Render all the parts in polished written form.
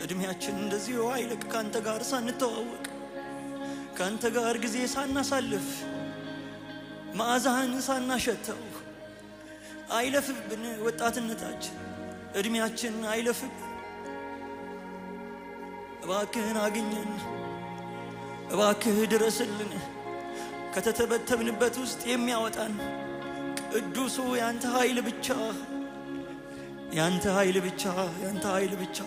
እድሜያችን እንደዚሁ አይለቅ ካንተ ጋር ሳንተዋወቅ፣ ካንተ ጋር ጊዜ ሳናሳልፍ፣ መዓዛህን ሳናሸተው አይለፍብን። ወጣትነታችን እድሜያችን አይለፍብን። እባክህን አግኘን፣ እባክህ ድረስልን። ከተተበተብንበት ውስጥ የሚያወጣን ቅዱሱ ያንተ ኃይል ብቻ፣ ያንተ ኃይል ብቻ፣ ያንተ ኃይል ብቻ።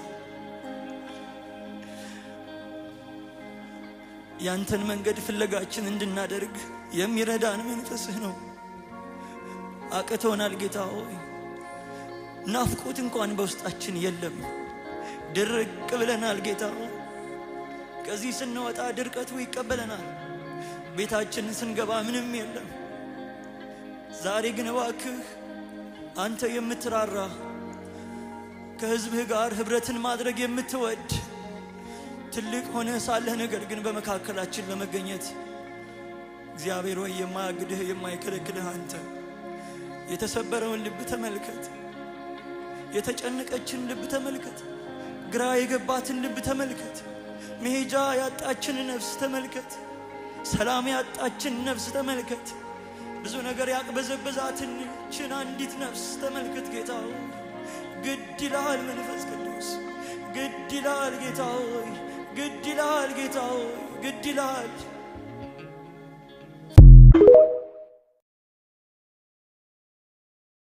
ያንተን መንገድ ፍለጋችን እንድናደርግ የሚረዳን መንፈስህ ነው። አቅቶናል ጌታ ሆይ፣ ናፍቆት እንኳን በውስጣችን የለም። ድርቅ ብለናል ጌታ ሆይ። ከዚህ ስንወጣ ድርቀቱ ይቀበለናል። ቤታችን ስንገባ ምንም የለም። ዛሬ ግን እባክህ አንተ የምትራራ፣ ከሕዝብህ ጋር ኅብረትን ማድረግ የምትወድ፣ ትልቅ ሆነህ ሳለህ ነገር ግን በመካከላችን ለመገኘት እግዚአብሔር ሆይ የማያግድህ የማይከለክልህ አንተ የተሰበረውን ልብ ተመልከት። የተጨነቀችን ልብ ተመልከት። ግራ የገባትን ልብ ተመልከት። መሄጃ ያጣችን ነፍስ ተመልከት። ሰላም ያጣችን ነፍስ ተመልከት። ብዙ ነገር ያቅበዘበዛትን ችን አንዲት ነፍስ ተመልከት ጌታ ሆይ። ግድ ይልሃል መንፈስ ቅዱስ፣ ግድ ይልሃል ጌታ ሆይ፣ ግድ ይልሃል ጌታ ሆይ፣ ግድ ይልሃል።